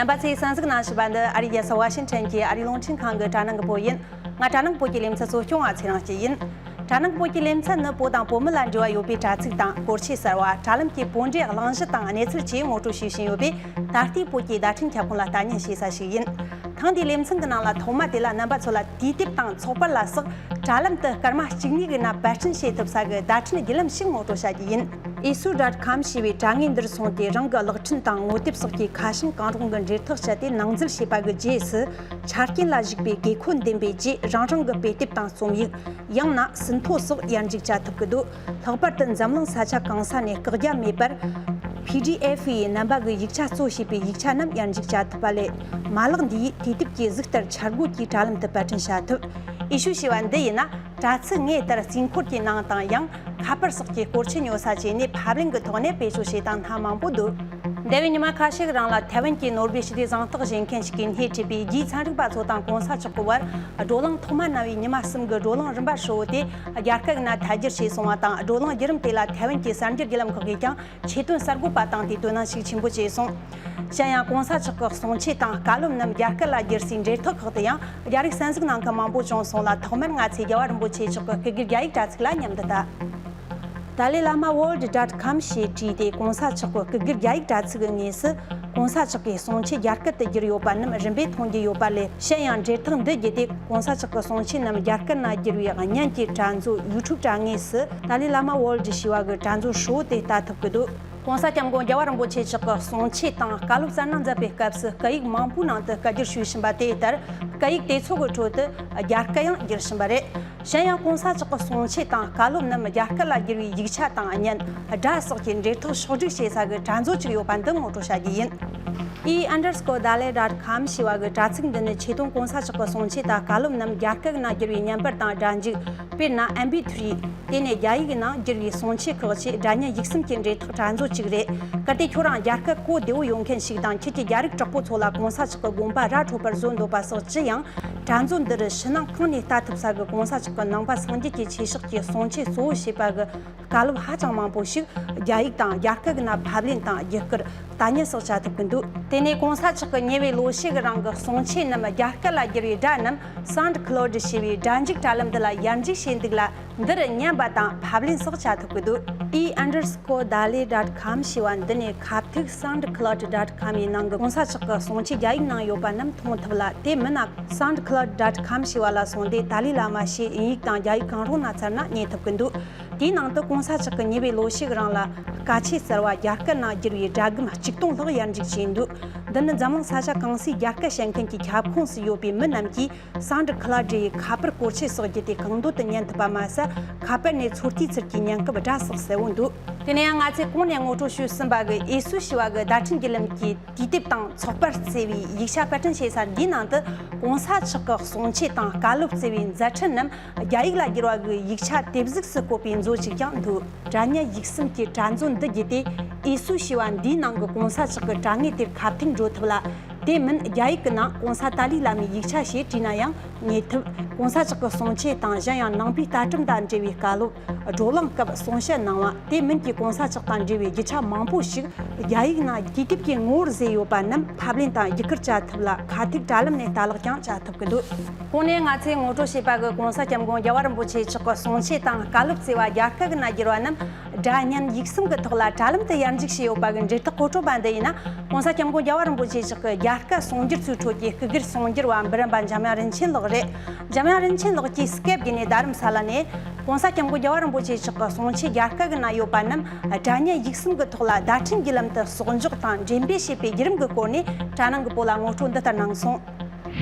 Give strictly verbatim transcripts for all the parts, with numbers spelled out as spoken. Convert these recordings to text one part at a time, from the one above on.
རྣམ་པ་ཚོས་གསན་གཟིགས་གནང་བཞིན་པ་འདི་ཨ་རིའི་རྒྱལ་ས་ཝ་ཤིང་ཊོན་གྱི་ཨ་རིའི་རླུང་འཕྲིན་ཁང་གི་དྲ་ནང་གི་བོད་ཡིན། ང་དྲ་ནང་གི་བོད་ཀྱི་ལེ་ཚན་གཙོ་སྐྱོང་བ་ཚེ་རིང་སྐྱིད་ཡིན། དྲ་ནང་གི་བོད་ཀྱི་ལེ་ཚན་ནི་བོད་དང་བོད་མི་ལ་འབྲེལ་བ་ཡོད་པའི་དྲ་ཚིགས་དང་སྐོར་ཆས་གསར་བ། དྲ་ལམ་གྱི་བོད་འགྲེལ་གླེང་གཞི་དང་གནས་ཚུལ་བཅས་ངོ་སྤྲོད་ཞུ་བཞིན་ཡོད་པས། ད་ལྟའི་བོད་ཀྱི་བརྡ་འཕྲིན་ཁྱབ་ཁོངས་ལ་ལྟ་ཉན་བྱེད་ས་ཞིག་ཡིན། ཐེངས་འདིའི་ལེ་ཚན་གྱི་ནང་ལ་ཐོག་མ་དེ་ལ་རྣམ་པ་ཚོ་ལ་དུས་དེབ་དང་ཚོགས་པར་ལ་སོགས་དྲ་ལམ་དུ་སྐར་མ་གཅིག་གཉིས་ཀྱི་ནང་པར་སྐྲུན་བྱེད་ཐུབ་ས་གི་བརྡ་འཕྲིན་བརྒྱུད་ལམ་ཞིག་ངོ་སྤྲོད་བྱ་རྒྱུ་ཡིན། ཨེ་སུ་ཌོཊ་ཁོམ་ཞེས་པའི་དྲ་ངོས་འདིར་སོང་སྟེ་རང་གི་གློག་འཕྲིན་དང་ངོ་དེབ་སོགས་ཀྱི་ཁ་བྱང་གང་རུང་གི་འབྲེལ་ཐག་སྤྱད་དེ་ནང་འཛུལ་བྱས་པ་གི་རྗེས་སུ། ཆ་རྐྱེན་ལ་གཞིགས་པའི་དགོས་མཁོ་འདོན་པའི་རྗེས་རང་རང་གི་དཔེ་དེབ་དང་རྩོམ་ཡིག་ཡང་ན་ཟིན་ཐོ་སོགས་ཡར་འཇུག་བྱ་ཐུབ་ཀྱི་འདུག་ལྷག་པར་དུ་འཛམ་གླིང་ས་ཆ་གང་ས་ནས་བཀག་རྒྱ་མེད་པར། པི་ཌི་ཨེཕ་ཡི་རྣམ་པ་གི་ཡིག་ཆ་གཙོ་བྱས་པའི་ཡིག་ཆ་རྣམས་ཡར་འཇུག་བྱ་ཐུབ་པ་ལས། མ་ལག་འདིས་དུས་དེབ་ཀྱི་གཟུགས་ལྟར་འཆར་སྒོ་གྱིས་དྲ་ལམ་དུ་པར་སྐྲུན་བྱ་ཐུབ། ཨེ་ཤུ་ཞེས་པ་འདི་ཡིན་ན། དྲ་ཚིགས་ངོས་ལྟར་རྩིས་འཁོར་གྱི་ནང་དང་ཡང་ཁ་པར་སོགས་ཀྱི་སྐོར་ཆས་ཉོ་ས་བྱས་ནས་ཕབ་ལེན་གྱི་ཐོག་ནས་བེད་སྤྱོད་བྱེད་སྟངས་སྣ་མང་པོ་འདུག་འདས་པའི་ཉི་མ་ཁ་ཤས་རིང་ལ་ཐའེ་ཝན་གྱི་ནོར་བུའི་ཞི་བདེ་གཟེངས་རྟགས་བཞེས་མཁན་ཞིག་གིས་སྣེ་ཁྲིད་པའི་རྒྱའི་ཚན་རིག་པ་ཚོ་དང་གོང་ས་མཆོག་གི་བར་བགྲོ་གླེང་ཐོག་མ་གནང་བའི་ཉི་མ་གསུམ་གྱི་བགྲོ་གླེང་རིམ་པ་ཧྲིལ་བོ་དེ་རྒྱ་སྐད་ནང་ཐད་སྒྱུར་བྱས་སོང་བ་དང་། བགྲོ་གླེང་བརྒྱུད་རིམ་དེ་ལ་ཐའེ་ཝན་གྱི་གསར་འགྱུར་བརྒྱུད་ལམ་ཁག་གིས་ཀྱང་ཆེད་དོན་གསར་འགོད་པ་བཏང་སྟེ་དོ་སྣང་ཤུགས་ཆེན་པོ་བྱས་སོང་། གཞན་ཡང་གོང་ས་མཆོག་གི་གསུང་ཆོས་དང་བཀའ་སློབ་རྣམས་རྒྱ་སྐད་ལ་བསྒྱུར་སའི་འབྲེལ་ཐག་ཁག་ཏུ་ཡང་རྒྱ་རིགས་གསན་གཟིགས་གནང་མཁན་མང་པོ་བྱུང་སོང་ལ། ཐོག་མར་ང་ཚོས་རྒྱལ་བ་རིན་པོ་ཆེ་མཆོག་གི་སྐུ་སྒེར་རྒྱ་ཡིག་དྲ་ཚིགས་ལ་མཉམ་དུ་ལྟ། Dalai Lama World dot com ཞེས་བྲིས་ཏེ་གོང་ས་མཆོག་གི་སྐུ་སྒེར་རྒྱ་ཡིག་དྲ་ཚིགས་ཀྱི་ངོས་སུ། གོང་ས་མཆོག་གི་གསུང་ཆོས་རྒྱ་སྐད་དུ་བསྒྱུར་ཡོད་པ་རྣམས་རིམ་པས་མཐོང་རྒྱུ་ཡོད་པ་ལས། གཞན་ཡང་འབྲེལ་ཐག་འདི་བརྒྱུད་དེ་གོང་ས་མཆོག་གི་གསུང་ཆོས་རྣམས་རྒྱ་སྐད་ནང་བསྒྱུར་བའི་བརྙན་གྱི་དྲ་མཛོད་ཡུ་ཊུབ་དྲ་ངོས་སུ། Dalai Lama World ཞེས་པ་གི་དྲ་མཛོད་ཧྲིལ་བོ་དེ་ལྟ་ཐུབ་ཀྱི་འདུག་གོང་ས་སྐྱབས་མགོན་རྒྱལ་བ་རིན་པོ་ཆེ་མཆོག་གི་གསུང་ཆོས་དང་བཀའ་སློབ་སྩལ་གནང་མཛད་པའི་སྐབས་སུ་སྐད་ཡིག་མང་པོའི་ནང་དུ་སྐད་བསྒྱུར་ཞུས་ཕྱིན་པ་དེ་ལྟར། སྐད་ཡིག་དེ་ཚོ་གི་ཁྲོད་དུ་རྒྱ་སྐད་ཡང་བསྒྱུར་ཕྱིན་པ་རེད། གཞན་ཡང་གོང་ས་མཆོག་གི་གསུང་ཆོས་དང་བཀའ་སློབ་རྣམས་རྒྱ་སྐད་ལ་བསྒྱུར་བའི་ཡིག་ཆ་དང་བརྙན། སྒྲ་སོགས་ཀྱི་འབྲེལ་ཐག་ཕྱོགས་སྒྲིག་བྱེད་ས་གི་དྲ་མཛོད་ཅིག་ཡོད་པ་འདི་ངོ་སྤྲོད་བྱ་རྒྱུ་ཡིན། E underscore dalai dot com ཞེས་པ་གི་དྲ་ཚིགས་འདི་ནི་ཆེད་དོན་གོང་ས་མཆོག་གི་གསུང་ཆོས་དང་བཀའ་སློབ་རྣམས་རྒྱ་སྐད་ནང་བསྒྱུར་བའི་བརྙན་པར་དང་སྒྲ་འཇུག་དཔེར་ན་ཨེམ་པི་ཐི་རི། དེ་ནས་རྒྱ་ཡིག་ནང་བསྒྱུར་བའི་གསུང་ཆོས་ཁག་ཅེས་སྒྲ་བརྙན་ཡིག་གསུམ་གྱི་འབྲེལ་ཐག་དྲ་མཛོད་ཅིག་རེད། གལ་ཏེ་ཁྱོད་རང་རྒྱ་སྐད་གོ་བདེ་བོ་ཡོད་མཁན་ཞིག་དང་ཁྱེད་ཀྱི་རྒྱ་རིགས་གྲོགས་པོ་ཚོ་ལ་གོང་ས་མཆོག་གི་དགོངས་པ་ར་འཕྲོད་པར་བཟོ་འདོད་པ་སོགས་ཅི་ཡང་། དྲ་མཛོད་འདི་རུ་ཕྱི་ནང་གང་ནས་ལྟ་ཐུབ་ས་གི་གོང་ས་མཆོག་གི་ནང་པ་སངས་རྒྱས་ཀྱི་ཆོས་ཕྱོགས་ཀྱི་གསུང་ཆོས་གཙོ་བོ་བྱས་པ་གི་བཀའ་སློབ་ཧ་ཅང་མང་པོ་ཞིག་རྒྱ་ཡིག་དང་རྒྱ་སྐད་ཀྱི་ནང་ཕབ་ལེན་དང་བསྒྱུར་བཀོད། ལྟ་ཉན་སོགས་བྱ་ཐུབ་ཀྱི་འདུག་དེ་ནས་གོང་ས་མཆོག་གི་ཉེ་བའི་ལོ་ཤས་ཀྱི་རིང་གི་གསུང་ཆོས་རྣམས་རྒྱ་སྐད་ལ་བསྒྱུར་བའི་སྒྲ་རྣམས་SoundCloud ཞེས་པའི་སྒྲ་འཇུག་དྲ་ལམ་འདི་ལ་ཡར་འཇུག་བྱས་འདུག་ལ། འདིར་ཉན་པ་དང་ཕབ་ལེན་སོགས་བྱ་ཐུབ་ཀྱི་འདུག E underscore dalai dot com ཞེས་པ་འདི་ནས་ཁ་ཐུག SoundCloud dot com ཡི་ནང་གི་གོང་ས་མཆོག་གི་གསུང་ཆོས་རྒྱ་ཡིག་ནང་ཡོད་པ་རྣམས་མཐོང་ཐུབ་ལ། དེ་མིན་ན་SoundCloud dot com ཞེས་པ་ལ་སོང་སྟེ་ཏཱ་ལའི་བླ་མ་ཞེས་དབྱིན་ཡིག་དང་རྒྱ་ཡིག་གང་རུང་ན་ཚར་ན་རྙེད་ཐུབ་ཀྱི་འདུག་དེའི་ནང་དུ་གོང་ས་མཆོག་གི་ཉེ་བའི་ལོ་ཤས་ཀྱི་རིང་ལ་བཀའ་ཆོས་གསར་བ་རྒྱ་སྐད་ནང་བསྒྱུར་བའི་སྒྲ་སྒམ་གཅིག་སྟོང་ལྷག་ཡར་འཇུག་བྱས་འདུག་འདི་ནི་འཛམ་གླིང་ས་ཆ་གང་སའི་རྒྱ་སྐད་བཤད་མཁན་གྱི་ཁྱབ་ཁོངས་སུ་ཡོད་པའི་མི་རྣམས་ཀྱིས་SoundCloud ཡི་ཁ་པར་སྐོར་ཆས་སོགས་བརྒྱུད་དེ་གང་འདོད་དུ་ཉན་ཐུབ་པ་མ་ཟད། ཁ་པར་ནས་ཚོད་ལྟའི་ཚུལ་གྱིས་ཉན་སྐབས་སྒྲ་སོགས་གསལ་བོ་འདུག་དེ་ནས་ཡང་ང་ཚོས་གོང་ནས་ངོ་སྤྲོད་ཞུས་ཟིན་པ་གི་ཨེ་སུ་ཞེས་པ་གི་བརྡ་འཕྲིན་བརྒྱུད་ལམ་གྱི་དུས་དེབ་དང་ཚོགས་པར་བརྩི་བའི་ཡིག་ཆ་པར་སྐྲུན་བྱེད་ས་འདིའི་ནང་དུ་གོང་ས་མཆོག་གི་གསུང་ཆོས་དང་བཀའ་སློབ་བརྩི་བའི་མཛད་འཕྲིན་རྣམས་རྒྱ་ཡིག་ལ་བསྒྱུར་བ་གི་ཡིག་ཆ་དེབ་གཟུགས་སུ་བཀོད་པའི་མཛོད་ཅིག་ཀྱང་འདུག་སྒྲ་བརྙན་ཡིག་གསུམ་གྱི་དྲ་མཛོད་འདི་བརྒྱུད་དེ་ཨེ་སུ་ཞེས་པ་འདིའི་ནང་གི་གོང་ས་མཆོག་གི་དྲ་ངོས་དེར་ཁ་ཐུག་འགྲོ་ཐུབ་ལ། དེ་མིན་རྒྱ་ཡིག་གི་ནང་གོང་ས་ཏཱ་ལའི་བླ་མའི་ཡིག་ཆ་ཞེས་བྲིས་ན་ཡང་རྙེད་ཐུབ། གོང་ས་མཆོག་གི་གསུང་ཆོས་དང་གཞན་ཡང་ནང་པའི་ལྟ་གྲུབ་དང་འབྲེལ་བའི་བཀའ་སློབ། བགྲོ་གླེང་སྐབས་གསུང་བཤད་གནང་བ། དེ་མིན་གྱི་གོང་ས་མཆོག་དང་འབྲེལ་བའི་རྒྱུ་ཆ་མང་པོ་ཞིག་རྒྱ་ཡིག་ནང་དུས་དེབ་ཀྱི་ངོ་བོར་བཟོས་ཡོད་པ་རྣམས་ཕབ་ལེན་དང་བརྒྱུད་བསྐུར་བྱ་ཐུབ་ལ། ཁ་ཐུག་དྲ་ལམ་ནས་ལྟ་ཀློག་ཀྱང་བྱ་ཐུབ་ཀྱི་འདུག་གོང་ནས་ང་ཚོས་ངོ་སྤྲོད་བྱས་པ་གི་གོང་ས་སྐྱབས་མགོན་རྒྱལ་བ་རིན་པོ་ཆེ་མཆོག་གི་གསུང་ཆོས་དང་བཀའ་སློབ་བརྩི་བ་རྒྱ་སྐད་ཀྱི་ནང་བསྒྱུར་བ་རྣམས་སྒྲ་བརྙན་ཡིག་གསུམ་གྱི་ཐོག་ལ་དྲ་ལམ་དུ་ཡར་འཇུག་བྱས་ཡོད་པ་གི་འབྲེལ་ཐག་གོ་ཁྲོ་བ་འདི་ཡིན་ན། གོང་ས་སྐྱབས་མགོན་རྒྱལ་བ་རིན་པོ་ཆེ་མཆོག་གི་རྒྱ་སྐད་གསུང་སྒྱུར་ཚོའི་ཁྲོད་ཀྱི་སྐུ་སྒེར་གསུང་སྒྱུར་བ་འབུམ་རམས་པ་འཇམ་དབྱངས་རིན་ཆེན་ལགས་རེད། འཇམ་དབྱངས་རིན་ཆེན་ལགས་ཀྱིས་སྐེབས་བརྒྱུད་ནས་རྡ་རམ་ས་ལ་ནས་གོང་ས་སྐྱབས་མགོན་རྒྱལ་བ་རིན་པོ་ཆེ་མཆོག་གི་གསུང་ཆོས་རྒྱ་སྐད་ཀྱི་ནང་ཡོད་པ་རྣམས་སྒྲ་བརྙན་ཡིག་གསུམ་གྱི་ཐོག་ལ་བརྡ་འཕྲིན་བརྒྱུད་ལམ་དུ་གསོག་འཇོག་དང་འགྲེམས་སྤེལ་བྱེད་པའི་བརྒྱུད་རིམ་གྱི་སྐོར་ནས་དྲ་ནང་གི་བོད་ལ་ངོ་སྤྲོད་འདི་ལྟར་གནང་སོང་།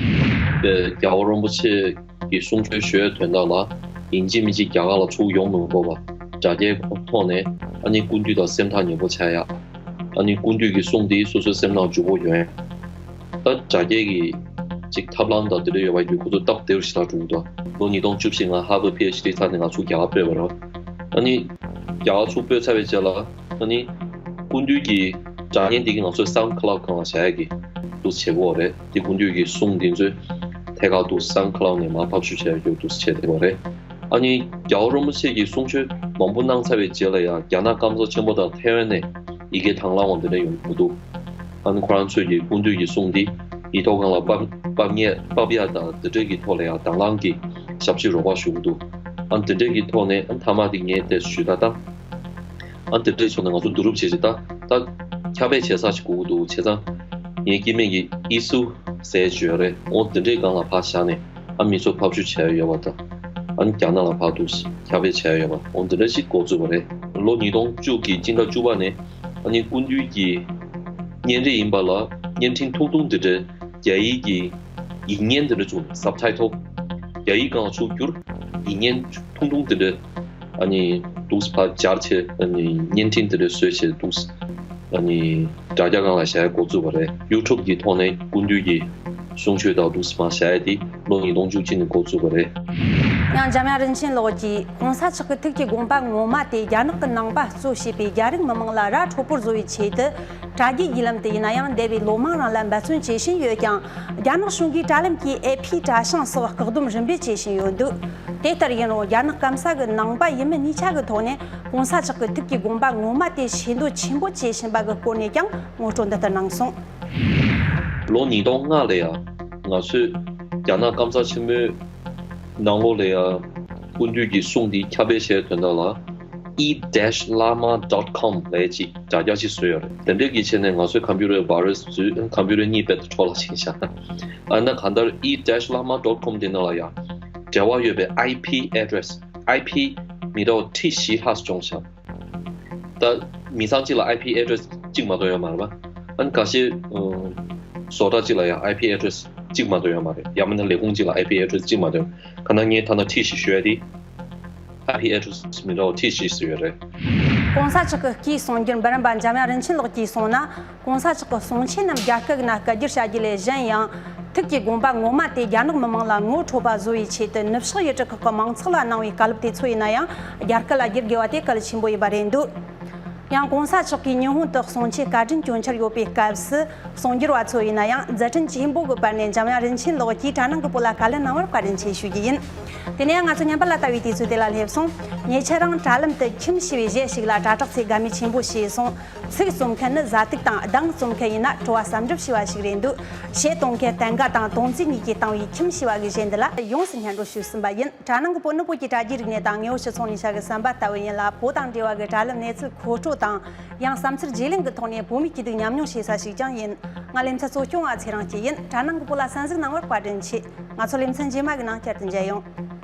རྒྱལ་བ་རིན་པོ་ཆེ་གི་གསུང་ཆོས་ཞུ་ཡའི་དོན་དག་ལ་ཡིན་གཅིག་མིན་གཅིག་རྒྱ་གར་ལ་ཚུར་ཡོང་མི་དགོས་པ། དྲ་རྒྱའི་ཐོག་ནས་ཨ་ནི་སྐུ་མདུན་དང་སེམས་ཐག་ཉེ་པོ་བྱ་ཡ། ཨ་ནི་སྐུ་མདུན་གྱི་གསུང་དེ་སོ་སོའི་སེམས་ནང་འཇུག་པོ་ཡོང་ཡ། ད་དྲ་རྒྱའི་གི་ཅིག་ཐབས་ལམ་དང་དེ་འདྲ་ཡོད་པ་ཡིན་དུས་ཁོ་ཚོ་སྟབས་བདེ་བོ་ཞིག་ལ་འགྲོ་གི་འདུག་ལོ་ཉིས་སྟོང་བཅུ་བཞི་ང་ཧར་ཝརཌ་པི་ཨེཆ་ཌི་ཚར་ནས་ང་ཚུར་རྒྱ་གར་སྤོས་པ་རེད། ཨ་ནི་རྒྱ་གར་ཚུར་སྤོས་ཚར་བའི་རྗེས་ལ་ཨ་ནི་སྐུ་མདུན་གྱི་སྒྲ་བརྙན་དེ་གི་ང་ཚོའི་སའུན་ཌི་ཀ་ལའུ་ཌི་སྒང་ལ་བཞག་ཡ་གི་འདུག་བྱེད་དགོས་རེད། དེ་སྐུ་མདུན་གྱི་གསུང་དེ་ཚོའི་ཐད་ཀར་འདུག་སའུན་ཌི་ཀ་ལའུ་ཌི་ནས་མར་ཕབ་བཤུས་བྱས་རྒྱུ་འདུག་བྱས་བསྡད་པ་རེད། ཨ་ནི་རྒྱལ་བ་རིན་པོ་ཆེ་གིས་གསུང་ཆོས་མང་པོ་གནང་ཚར་བའི་རྗེས་ལ་ཡང་རྒྱ་ནག་སྐམ་ས་ཆེན་པོ་དང་ཐའེ་ཝན་ནས་ཡི་གེ་དྭང་བླངས་པ་འདི་འདྲ་ཡོང་གི་མི་འདུག་ཨ་ནི་ཁོ་རང་ཚོས་ཀྱི་སྐུ་མདུན་གྱི་གསུང་འདི་ཡིག་ཐོག་སྒང་ལ་ཕབ་ཕབ་ངེས་ཕབ་ཡ་དང་དེ་འདྲས་ཀྱི་ཐོག་ལ་ཡང་དང་བླངས་ཀྱི་ཞབས་ཕྱི་རོགས་པ་ཞུ་གི་འདུག་ཨ་ནི་དེ་འདྲས་ཀྱི་ཐོག་ནས་ཨ་ནི་མཐའ་མ་དེ་ངས་དེ་ཞུས་ད་ད། ཨ་ནི་དེ་འདྲས་བྱུང་ན་ང་ཚོ་བསྡུ་རུབ་བྱེད་ཅིག་ད་ད་ཁྱབ་སྤེལ་བྱེད་ས་ཞིག་དགོས་ཀྱི་འདུག་བྱས་ཙང་ངའི་སྐྱེ་དམན་གྱི་ཨི་སུ་ཟེར་བརྗོད་རེད། འོ་དེ་འདྲས་སྒང་ལ་ཕར་བཞག་ནས་ཨ་མི་ཚོ་ཕབ་བཤུ་བྱས་ཡོད་པ་དང་། ཨ་ནི་རྒྱ་ནག་ལ་ཕར་འདུག་ཁྱབ་སྤེལ་བྱས་ཡོད་པ་འོ་འདི་འདྲ་ཞིག་འགོ་བཙུགས་པ་རེད། ལོ་ཉིས་སྟོང་བཅུ་གི་སྤྱི་ཟླ་བཅུ་པ་ནས་ཨ་ནི་སྐུ་མདུན་གྱི་བརྙན་རིས་ཡིན་པ་ལ་བརྙན་འཕྲིན་ཐུང་ཐུང་འདི་འདྲ་རྒྱ་ཡིག་གི་ཡིག་བརྙན་འདི་འདྲ་བཙུགས་ནས་སབ་ཊའི་ཊལ་རྒྱ་ཡིག་སྒང་ལ་ཚུར་བསྒྱུར། ཡིག་བརྙན་ཐུང་ཐུང་འདི་འདྲ་ཨ་ནི་འདུག་ཕར་སྦྱར་བྱས་ཨ་ནི་བརྙན་འཕྲིན་འདི་འདྲ་བཟོས་བྱས་འདུག་ཨ་ནི་དྲ་རྒྱ་སྒང་ལ་བཞག་ཡ་འགོ་བཙུགས་པ་རེད། ཡུ་ཊུབ་ཀྱི་ཐོག་ནས་སྐུ་མདུན་གྱི་གསུང་ཆོས་དང་འདུག་སེ་མར་བཞག་ཡ་དེ་ལོ་ཉིས་སྟོང་བཅུ་གཅིག་ནས་འགོ་བཙུགས་པ་རེད། ཡང་འཇམ་དབྱངས་རིན་ཆེན་ལགས་ཀྱིས་གོང་ས་མཆོག་གི་ཐུགས་ཀྱི་དགོངས་པ་ངོ་མ་དེ་རྒྱ་ནག་གི་ནང་པ་གཙོ་བྱས་པའི་རྒྱ་རིགས་མི་མང་ལ་ར་འཕྲོད་པོར་བཟོ་བའི་ཆེད་དུ་དྲ་རྒྱའི་བརྒྱུད་ལམ་དུ་ཡིན་ན་ཡང་འདས་པའི་ལོ་མང་རིང་ལ་འབད་བརྩོན་བྱེད་བཞིན་ཡོད་ཀྱང་རྒྱ་ནག་གཞུང་གིས་དྲ་ལམ་གྱི་ཨེ་ཕི་དྲ་བྱང་སོགས་བཀག་སྡོམ་རིམ་པས་བྱེད་བཞིན་ཡོད་འདུག་དེ་ལྟར་ཡིན་རུང་རྒྱ་ནག་སྐམ་ས་གི་ནང་པ་ཡིན་མིན་གཉིས་ཆ་གི་ཐོག་ནས་གོང་ས་མཆོག་གི་ཐུགས་ཀྱི་དགོངས་པ་ངོ་མ་དེ་ཞེ་འདོད་ཆེན་པོ་བྱེད་བཞིན་པ་གི་སྐོར་ནས་ཀྱང་ངོ་སྤྲོད་འདི་ལྟར་གནང་སོང་། ལོ་ཉིས་སྟོང་ལྔ་ལ་ཡང་ང་ཚོས་རྒྱ་ནག་སྐམ་ས་ཆེན་མོའི་ནང་ལོགས་ལ་ཡང་སྐུ་མདུན་གྱི་གསུང་འདི་ཁྱབ་སྤེལ་བྱས་དོན་དག་ལ་e dash lama dot com ལབ་ཅིག་དྲ་རྒྱ་ཅིག་བཟོས་ཡོད་རེད། དེ་འདྲས་ཀྱི་ཆེད་ནས་ང་ཚོའི་ཁམ་པུ་ཊར་བྷའི་རས་བཟོས། ཁམ་པུ་ཊར་གཉིས་རྦད་དེ་འཕྲོ་བརླག་ཕྱིན་ཤག་ཨ་ན་གང་ལྟར་e dash lama dot com དེ་ནང་ལ་ཡང་འབྲེལ་བ་ཡོད་པའི་ཨའི་ཕི་ཨེ་ཌི་རེ་སི་ཨའི་ཕི་མི་འདྲ་བ་ཁྲི་བཞི་ལྷག་སྦྱོང་ཤག་ད་མི་ཚང་གཅིག་ལ་ཨའི་ཕི་ཨེ་ཌི་རེ་སི་གཅིག་མ་གཏོགས་ཡོད་མ་རེད་པ། ཨ་ནི་ཁ་ཤས་ཨ་བཟོ་གྲྭ་གཅིག་ལ་ཡང་ཨའི་ཕི་ཨེ་ཌི་རེ་སི་གཅིག་མ་གཏོགས་ཡོད་མ་རེད། ཡང་མིན་ན་ལས་ཁུངས་གཅིག་ལ་ཨའི་ཕི་ཨེ་ཌི་རེ་སི་གཅིག་མ་གཏོགས་ཡོད། ཁ་ན་ངས་ཐ་ན་ཁྲི་བཞི་ཞུ་ཡ་དེ་ཨའི་ཕི་ཨེ་ཌི་རེ་སི་མི་འདྲ་བ་ཁྲི་བཞི་ཟེར་ཡོད་རེད། གོང་ས་མཆོག་གི་སྐུའི་གསུང་སྒྱུར་འབུམ་རམས་པ་འཇམ་དབྱངས་རིན་ཆེན་ལགས་ཀྱིས་གསུངས་ན། གོང་ས་མཆོག་གི་གསུང་ཆོས་རྣམས་རྒྱ་སྐད་ནང་སྐད་བསྒྱུར་བྱ་རྒྱུ་ལས་གཞན་ཡང་། ཐུགས་ཀྱི་དགོངས་པ་ངོ་མ་དེ་རྒྱ་ནག་མི་མང་ལ་ངོ་འཕྲོད་པ་བཟོ་བའི་ཆེད་དུ་ནུབ་ཕྱོགས་ཡུལ་གྲུ་ཁག་གི་མང་ཚོགས་ལ་གནང་བའི་བཀའ་སློབ་དེ་ཚོ་ཡིན་ན་ཡང་རྒྱ་སྐད་ལ་བསྒྱུར་དགོས་པ་དེ་གལ་ཆེན་པོ་ཡིན་པ་རེད་འདུག་ཡང་གོང་ས་མཆོག་གིས་ཉི་ཧོང་དུ་གསུང་ཆོས་བཀའ་དྲིན་སྐྱོང་འཆར་ཡོད་པའི་སྐབས་སུ་གསུང་སྒྱུར་བ་ཚོ་ཡིན་ན་ཡང་མཛད་འཕྲིན་ཆེན་པོ་གི་བར་ནས་འཇམ་དབྱངས་རིན་ཆེན་ལགས་ཀྱིས་དྲ་ནང་གི་བུ་ལ་བཀའ་ལན་གནང་བར་བཀའ་དྲིན་ཆེ་ཞུ་རྒྱུ་ཡིན། དེ་ནས་ང་ཚོ་ཉམས་པ་ལ་ལྟ་བའི་དུས་ཚོད་དེ་ལ་སླེབས་སོང་། ཉེ་ཆར་རང་དྲ་ལམ་དུ་ཁྱིམ་ཞེས་པའི་གཞས་ཤིག་ལ་དྲ་གྲགས་ཚད་དགའ་མོས་ཆེན་པོ་བྱས་སོང་། ཚིག་རྩོམ་མཁན་ནི་བཟའ་བཏུག་དང་གདངས་རྩོམ་མཁན་ཡིན་ན་བྲོ་བ་ཟབ་འཇུག་བྱས་པ་ཞིག་རེད་འདུག་གཞས་གཏོང་མཁན་བསྟན་དགའ་དང་དོང་ཙེ་གཉིས་ཀྱིས་བཏང་བའི་ཁྱིམ་ཞེས་པ་གི་གཞས་འདི་ལ་ཡོངས་སུ་སྙན་སྒྲོན་ཞུས་ཟིན་པ་ཡིན། དྲ་ནང་གི་བོད་ནི་བོད་ཀྱི་དྲ་རྒྱའི་རིག་གནས་དང་དངོས་པོ་སྤྱི་ཚོགས་ནུས་ཤ་གི་ཟམ་པ་ལྟ་བུ་ཡིན་ལ། བོད་དང་འབྲེལ་བ་གི་དྲ་ལམ་གནས་ཚུལ་མཁོ་སྤྲོད་དང་ཡང་བསམ་ཚུལ་བརྗེ་ལེན་གྱི་ཐོག་ནས་བོད་མིའི་སྐྱིད་སྡུག་མཉམ་མྱོང་བྱེད་ས་ཞིག་ཀྱང་ཡིན། ང་ལེ་ཚན་གཙོ་སྐྱོང་བ་ཚེ་རིང་སྐྱིད་ཡིན། དྲ་ནང་གི་བོད་ལ་གསན་གཟིགས་གནང་བར་བཀའ་དྲིན་ཆེ། ང་ཚོ་ལེ་ཚན་རྗེས་མ་གི་ནང་བསྐྱར་དུ་མཇལ་ཡོང་།